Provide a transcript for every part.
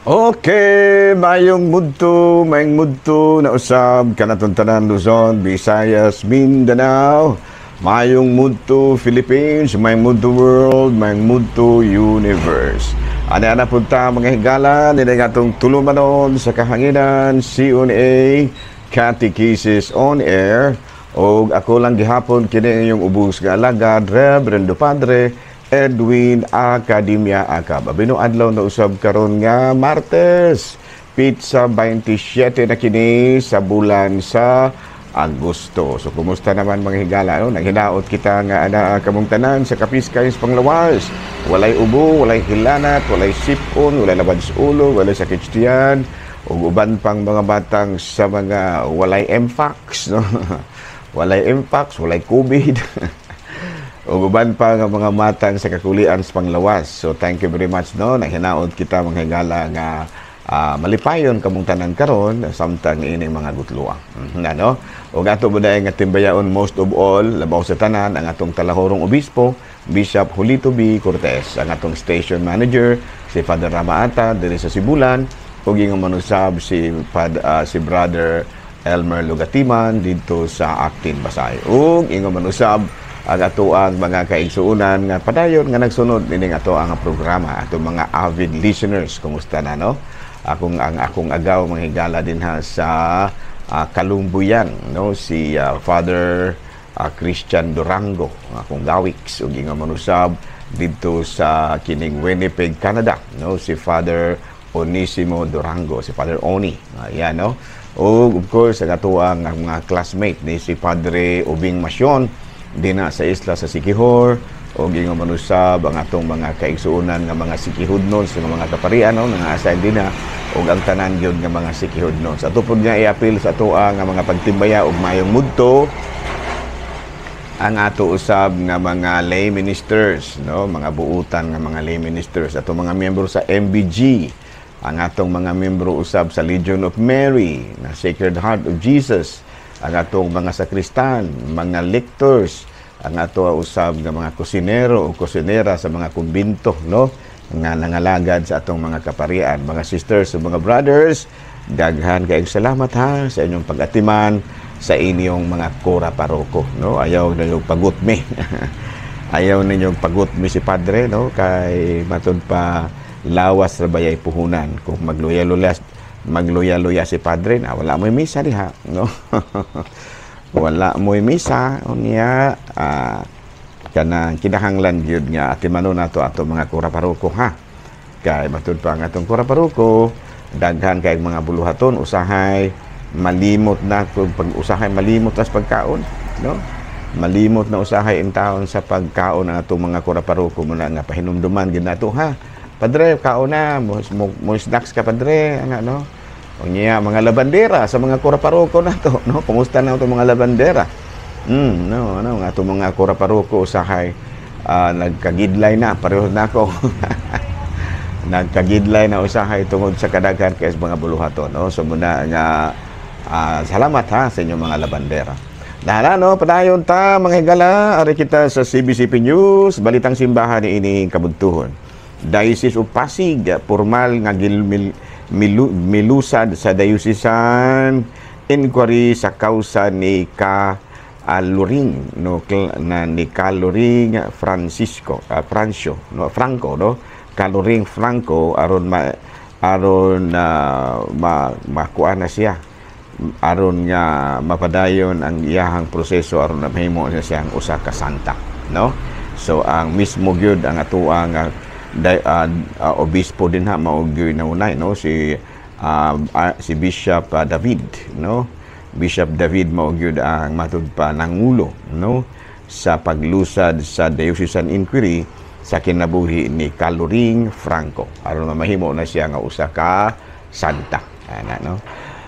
Okay, mayong mudto na usab kanatong tanan, Luzon, Visayas, Mindanao, mayong mudto Philippines, mayong mudto world, mayong mudto universe. Ana-ana punta, mga higala, nila atong tulumanon sa kahanginan, CONA, Catechesis on Air, o ako lang gihapon kini inyong ubos nga alagad, Reverendo Padre Edwin Academia Acab. Abino adlaw na usab karon nga Martes, petsa 27 na kini sa bulan sa Agosto. So kumusta naman, mga higala, no? Naghinaot kita nga ana kamong tanan sa kapiskay sa panglawas. Walay ubo, walay hilanat, walay sipon, walay labad sa ulo, walay sakit sa tiyan, ug uban pang mga batang sa mga walay mpox, no? Walay mpox, walay COVID, ug uban pa nga mga matang sa kakulian sa panglawas. So thank you very much, no. Naghinaot kita, mga higala, nga malipayon kamong tanan karon samtang ini mga gutloa. Ano? Ug ato ba nga timbayaon, most of all, labaw sa tanan, ang atong talahorong obispo, Bishop Julito B. Cortez, ang atong station manager si Father Ramaata diri sa Sibulan, ug ingon manusab si Brother Elmer Lugatiman didto sa Actin Basay. Ug ingon manusab ang atoang mga kaigsuonan nga padayon nga nagsunod nining ato ang programa, atong mga avid listeners. Kumusta na, no? Akong ang akong agaw, mga higala, dinha sa Kalumbuyan, no, si Father Christian Durango, ang akong gawiks, ug ingon manusab didto sa kining Winnipeg, Canada, no, si Father Onisimo Durango, si Father Oni. Ayan, no. Ug of course ang atoang mga classmate ni si Padre Ubing Masyon dinha sa isla sa Siquijor, o ingon manusab ang atong mga kaigsuonan nga mga Siquijodnon sa mga kaparian, no, nga assign dinha, ug ang tanan gyud nga mga Siquijodnon. Sa ato pud nga iapil sa atoa nga mga pagtimbaya ug mayong mudto ang ato usab nga mga lay ministers, no, mga buutan nga mga lay ministers, atong mga miyembro sa MBG, ang atong mga miyembro usab sa Legion of Mary, na Sacred Heart of Jesus, ang atong mga sakristan, mga lectors, ang ato usab nga mga kusinero o kusinera sa mga kumbinto, no, nga nangalagad sa atong mga kaparian, mga sisters ug mga brothers, daghan kayong salamat ha sa inyong pag-atiman sa inyong mga kura paroko, no. Ayaw ninyong pagutmi. Ayaw ninyong pagutmi si padre, no, kay matud pa lawas ra bayay puhunan kung magluya-luya magluya-luya si padre na wala mo'y misa diha, no. Wala mo'y misa unya. Kanang kinahanglan gyud nga atimanon nato ato mga kura paroko ha, kay matud pa ang atong kura paroko daghan kay mga buluhaton, usahay malimot na kung pag usahay malimot na sa pagkaon, no, malimot na usahay in taon sa pagkaon ang atong mga kura paroko. Muna nga pahinumduman gyud nato ha. "Padre, kaon na mo, mo, snacks ka, padre," ana, no. Unya mga labandera sa mga kura paroko nato, no. Kumusta na itong mga labandera? No, ano, nga atong mga kura paroko usahay nagkagidlay na, pareho na ako. Nagkagidlay na usahay tungod sa kadaghan kay mga buluhaton, no. So muna nga salamat ha sa inyong mga labandera. Dahil no, padayon ta, mga higala, ari kita sa CBCP News, balitang simbahan ni ining kabudtuhon. Diocese of Pasig, formal nga milusad sa diocesan inquiry sa kausa ni Ka Luring, no, na ni Kaluring Francisco, Francio, no, Franco, no, Kaluring Franco, aron ma makuha na siya, aron nga mapadayon ang iyahang proseso aron na mahimo na siyang usa ka santa, no. So ang mismo gyud ang atoa nga obispo dinha mao gyud naunay, no, si Bishop David, no. Bishop David mao gyud ang matud pa nangulo, no, sa paglusad sa diocesan inquiry sa kinabuhi ni Kaluring Franco aron mahimo na siya nga usa ka santa, ana, no.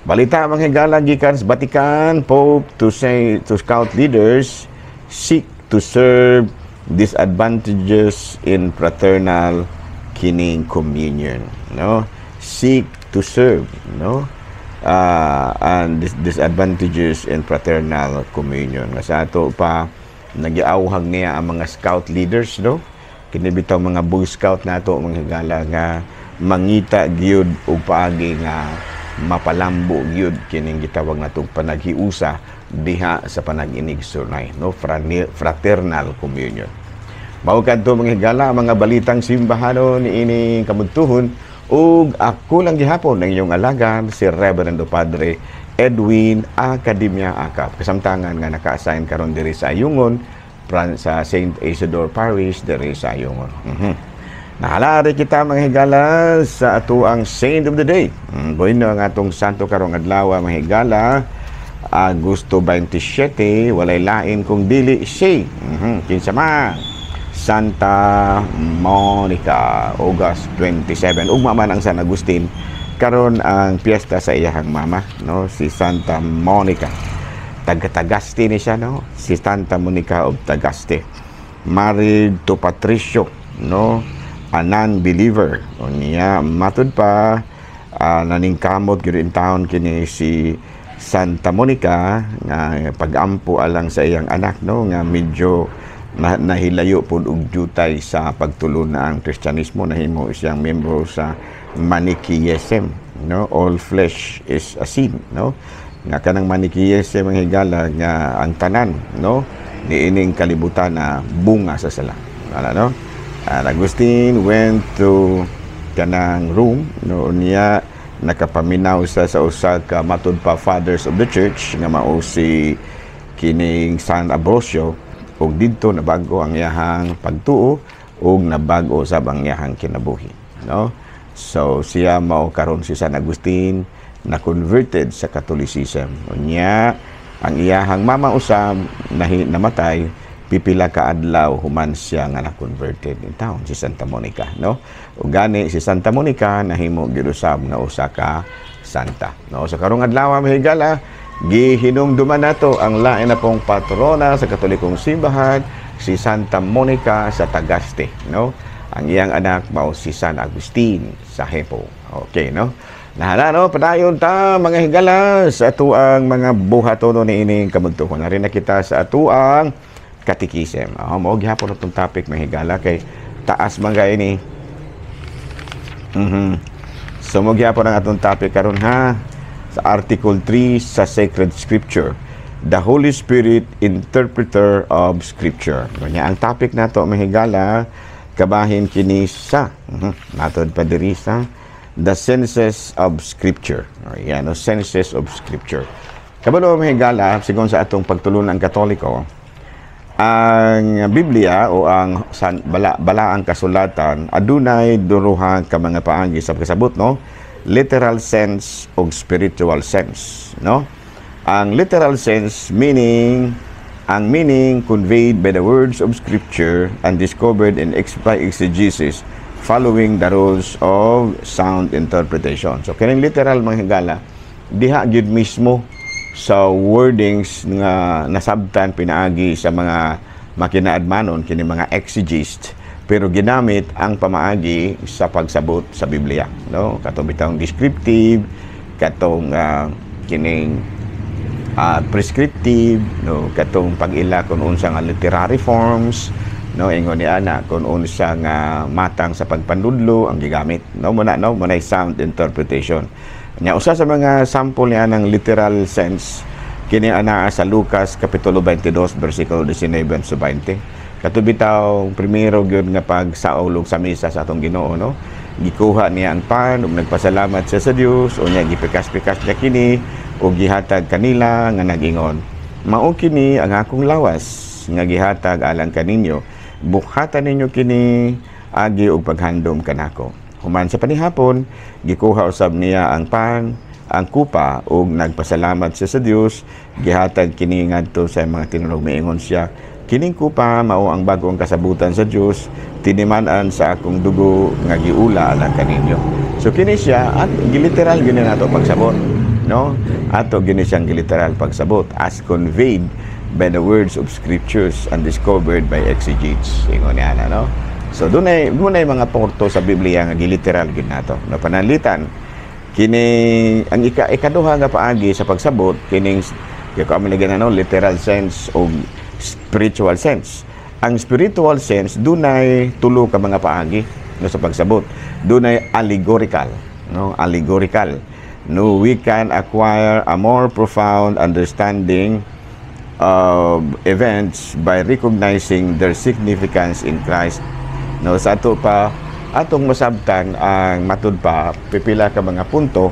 Balita, mga higala, gikan sa Vatican: Pope to say to scout leaders, "Seek to serve disadvantages in fraternal kining communion," no. Seek to serve, no, and disadvantages in fraternal communion. Nga sa ato pa nagiawhag niya ang mga scout leaders, no, kini bitaw mga Boy Scout nato, mga higala, nga Mangita gyud og paagi nga mapalambo gyud kining gitawag natong panaghiusa diha sa panag-inigsunay, no, fraternal communion. Mao kadto, mga higala, mga balitang simbahanon niini kamudtuhon, ug ako lang gihapon ang inyong alagad, si Reverendo Padre Edwin Academia Acap, kasamtangan nga naka-assign karon diri sa Ayungon, sa St. Isidore Parish diri sa Ayungon. Nahalari kita, mga higala, sa atoang Saint of the Day. Bueno, ang atong santo karong adlaw, mga higala, Agosto 27, walay lain kung dili si kinsa man? Santa Monica, August 27. Ugma man ang San Agustin, karon ang piyesta sa iyahang mama, no, si Santa Monica. Taga Tagaste ni siya, no? Si Santa Monica of Tagaste. Married to Patricio, no? A non-believer. Unya, matud pa naningkamot gyud in town kini si Santa Monica nga pagampo alang sa iyang anak, no, nga medyo nahilayo pud og jutay sa pagtulon na ang Kristyanismo. Nahimo siyang membro sa Manichaeism, no, all flesh is a sin, no, nga kanang Manichaeism, ang higala, nga ang tanan, no, niining kalibutan na bunga sa sala. Wala, no. Agustin went to kanang Rome, no, niya nakapaminaw sa usa ka matud pa fathers of the church nga mao si kining San Ambrosio, ug didto nabago ang iyahang pagtuo ug nabago sab ang iyahang kinabuhi, no. So siya mao karon si San Agustin na converted sa Catholicism. Unya ang iyahang mama usab namatay pipila ka adlaw human siya nga na-converted in town si Santa Monica, no. Ug gani si Santa Monica nahimo gyud usab nga usa ka santa, no. Sa karong adlaw, mga higala, gihinumduman nato ang lain na pong patrona sa Katolikong simbahan, si Santa Monica sa Tagaste, no. Ang iyang anak mao si San Agustin sa Hippo. Okay, no. Nahala, no, padayon ta, mga higala, sa atuang mga buhatono niining kamudtuhon. Ari na kita sa atuang katikisem. Oh, mao gihapon atong topic, mga higala, kay taas man kay ni. So mao gihapon ang atong topic karon ha, sa Article 3 sa Sacred Scripture. The Holy Spirit, Interpreter of Scripture. Kanya ang topic nato, mga higala, kabahin kini sa matod pa diri sa The Senses of Scripture. Ayan, no, Senses of Scripture. Kabalo, mga higala, sigon sa atong pagtulunan Katoliko, ang Biblia o ang san, balaang kasulatan adunay duruha ka mga paagi sa pagkasabot, no, literal sense o spiritual sense, no. Ang literal sense, meaning ang meaning conveyed by the words of Scripture and discovered in by exegesis following the rules of sound interpretation. So kining literal, mga higala, diha gyud mismo sa wordings nga nasabtan pinaagi sa mga makinaadmanon, kini mga exegist, pero ginamit ang pamaagi sa pagsabot sa Biblia, no, katong bitawng descriptive, katong kining prescriptive, no, katong pag-ila kung unsa nga literary forms, no, ingon ni ana kung unsa nga matang sa pagpanudlo ang gigamit, no. Muna, no, muna sound interpretation nya. Usa sa mga sample niya ng literal sense kini anaa sa Lucas kapitulo 22 bersikulo 19 sa 20. Kato bitaw primero gyud nga pagsaulog sa misa sa atong Ginoo, no. Gikuha niya ang pan ug nagpasalamat siya sa Dios, unya gipikas-pikas niya kini ug gihatag kanila nga nagingon, "Mao kini ang akong lawas nga gihatag alang kaninyo. Buhatan ninyo kini agi og paghandom kanako." Human sa panihapon, gikuha usab niya ang pan, ang kupa ug nagpasalamat siya sa Dios, gihatag kini ngadto sa mga tinunog. Miingon siya, "Kining kupa mao ang bag-ong kasabutan sa Dios, tiniman-an sa akong dugo nga giula alang kaninyo." So kini siya at giliteral gini nato pagsabot, no? Ato gini siyang giliteral pagsabot as conveyed by the words of Scriptures and discovered by exegetes. Ingon niya na, no? So dunay mga porto sa Biblia nga giliteral gid nato. No, pananglitan kini ang ikaduha nga paagi sa pagsabot kining kay kami no, literal sense o spiritual sense. Ang spiritual sense, dunay tulo ka mga paagi. no, sa pagsabot. Dunay allegorical, no? Allegorical, no? We can acquire a more profound understanding of events by recognizing their significance in Christ, no? Sa ato pa, atong masabtan ang matud pa pipila ka mga punto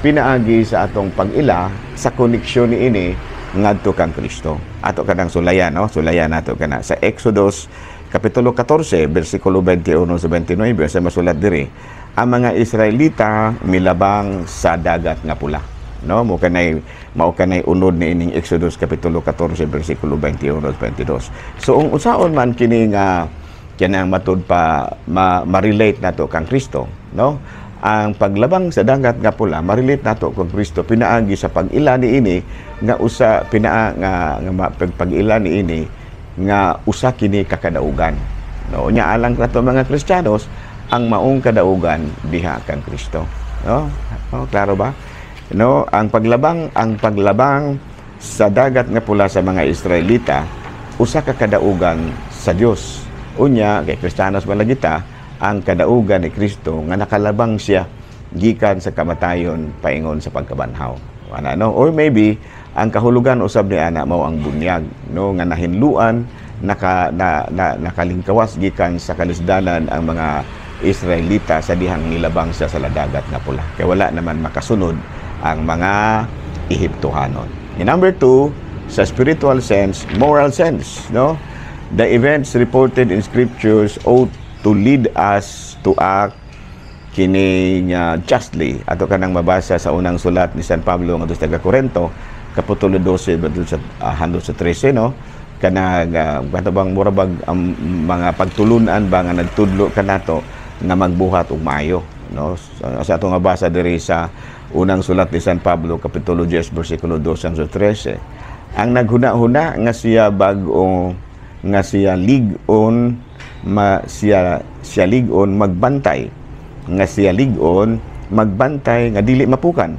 pinaagi sa atong pag-ila sa koneksyon niini ngadto kang Kristo. Ato kanang sulayan, no? Sulayan nato kana sa Exodus kapitulo 14 bersikulo 21 sa 29. Sa masulat diri, ang mga Israelita milabang sa Dagat nga Pula, no? Mao kanay unod ni ining Exodus kapitulo 14 bersikulo 21 at 22. So ung unsaon man kini nga kanang matud pa ma-relate nato kang Kristo, no? Ang paglabang sa Dagat nga Pula, ma-relate nato kang Kristo pinaagi sa pag-ila niini nga usa pinaa nga, nga pag-ila niini nga usa kini ka kadaugan, no? Nya alang nato mga Kristiyanos, ang maong kadaugan diha kang Kristo, no? Oh, klaro ba, no? Ang paglabang sa Dagat nga Pula sa mga Israelita, usa ka kadaugan sa Dios. Unya kay Kristiyanos man lagi ta, ang kadaugan ni Kristo nga nakalabang siya gikan sa kamatayon paingon sa pagkabanhaw. Ana, no? Or maybe ang kahulugan usab ni ana mao ang bunyag, no, nga nahinluan, naka na, na nakalingkawas gikan sa kalisdanan ang mga Israelita sa dihang nilabang siya sa Dagat nga Pula. Kay wala naman makasunod ang mga Ehiptohanon. And number two, sa spiritual sense, moral sense, no? The events reported in scriptures ought to lead us to act kini nga justly. Ato kanang mabasa sa unang sulat ni San Pablo ngadto sa taga Korento, kapitulo 12 batul sa sa 13, no? Kanang kato bang mura bag ang mga pagtulunan ba nga nagtudlo kanato nga magbuhat og maayo, no? Sa ato nga basa diri sa unang sulat ni San Pablo, kapitulo 10 bersikulo 2 hangtod 13: ang naghuna-huna nga siya bag-o, nga siya lig-on, ma siya siya lig-on, magbantay nga siya lig-on, magbantay nga dili mapukan.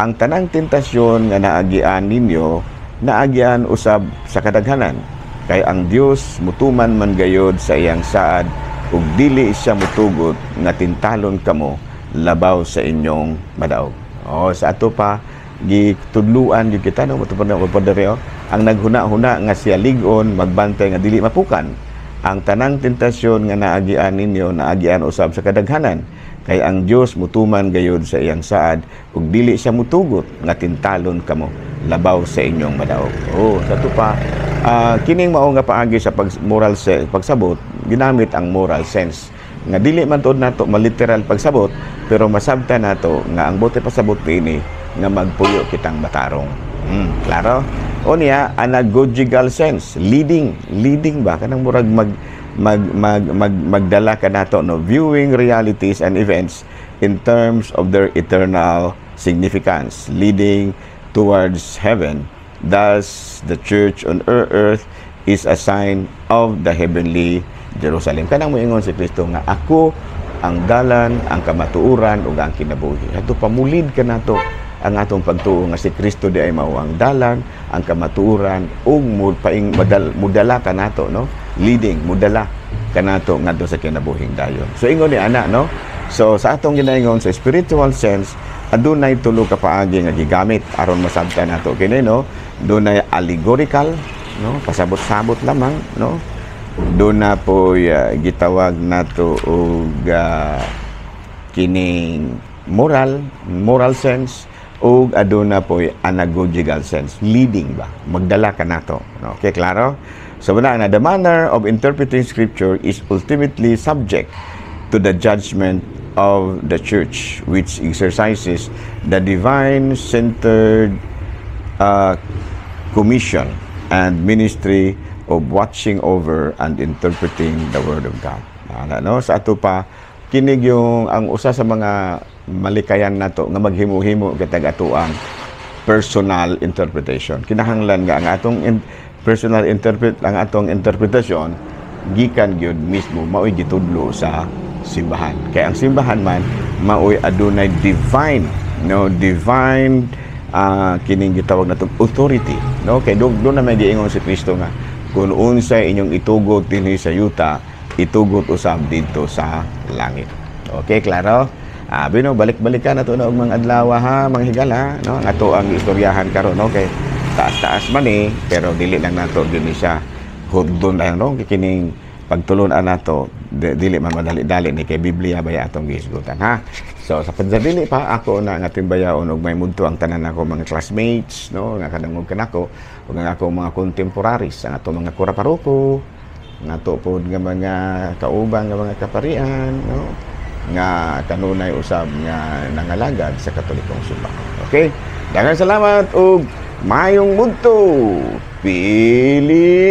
Ang tanang tentasyon nga naagian ninyo, naagian usab sa kadaghanan, kay ang Dios mutuman man gayod sa iyang saad ug dili siya mutugot nga tintalon kamo labaw sa inyong madaog. Oh, sa ato pa gitudluan gyud kita, no? Mutupad na pa diri, oh. Ang naghuna-huna nga siya lig-on, magbantay nga dili mapukan. Ang tanang tentasyon nga naagian ninyo, naagian usab sa kadaghanan, kay ang Dios mutuman gayod sa iyang saad ug dili siya mutugot nga tintalon kamo labaw sa inyong madaog. Oh, sa ato pa, kining mao nga paagi sa pag moral pagsabot, ginamit ang moral sense nga dili man tuod nato maliteral pagsabot, pero masabta nato nga ang buot pasabot niini nga magpuyo kitang matarong. Klaro? O niya, anagogical sense, leading, leading ba kanang murag mag mag mag, mag magdala ka nato, no? Viewing realities and events in terms of their eternal significance, leading towards heaven. Thus the church on earth is a sign of the heavenly Jerusalem. Kanang moingon si Kristo nga "Ako ang dalan, ang kamatuoran ug ang kinabuhi." Ato pamulid ka nato ang atong pagtuo nga si Kristo di ay mao ang dalan, ang kamatuoran ug paing mudala ka nato, no? Leading, mudala kanato ngadto sa kinabuhing dayon. So ingon ni ana, no? So sa atong ginaingon sa spiritual sense, adunay tulo ka paagi nga gigamit aron masabtan nato kini, no? Dunay allegorical, no? Pasabot-sabot lamang, no? Duna po gitawag nato og kining moral moral sense ug aduna po anagogical sense, leading ba, magdala ka nato, no? Okay, klaro? So wala na, the manner of interpreting scripture is ultimately subject to the judgment of the church, which exercises the divine centered commission and ministry of watching over and interpreting the word of God. Ana, no? Sa ato pa, kinig yung ang usa sa mga malikayan nato nga maghimo-himo kitag atoang personal interpretation. Kinahanglan nga ang atong personal interpret, ang atong interpretasyon gikan gyud mismo maoy gitudlo sa simbahan. Kay ang simbahan man maoy adunay divine, no, divine kining gitawag natong authority, no? Kay do na may giingon si Kristo nga kung unsay inyong itugot dinhi sa yuta Itugot usab didto sa langit. Okay, klaro? Abi no, balik-balikan nato na og mga adlaw ha, mga higala, no? Ang ato ang istoryahan karon, no? Kay taas-taas man eh, pero dili lang nato gyud siya hudon no, kining pagtulon-an nato, dili man madali-dali ni kay Biblia baya atong gihisgutan ha. So sa dili pa ako na nga timbayaon og may mudto ang tanan nako mga classmates, no, nga kadungog kanako ug ang ako mga contemporaries, ang ato mga kura paroko, ang ato pod nga mga kauban nga mga kaparian, no, nga kanunay usab nga nangalagad sa Katolikong simbahan. Okay? Daghang salamat ug mayong mudto, Pilipinas.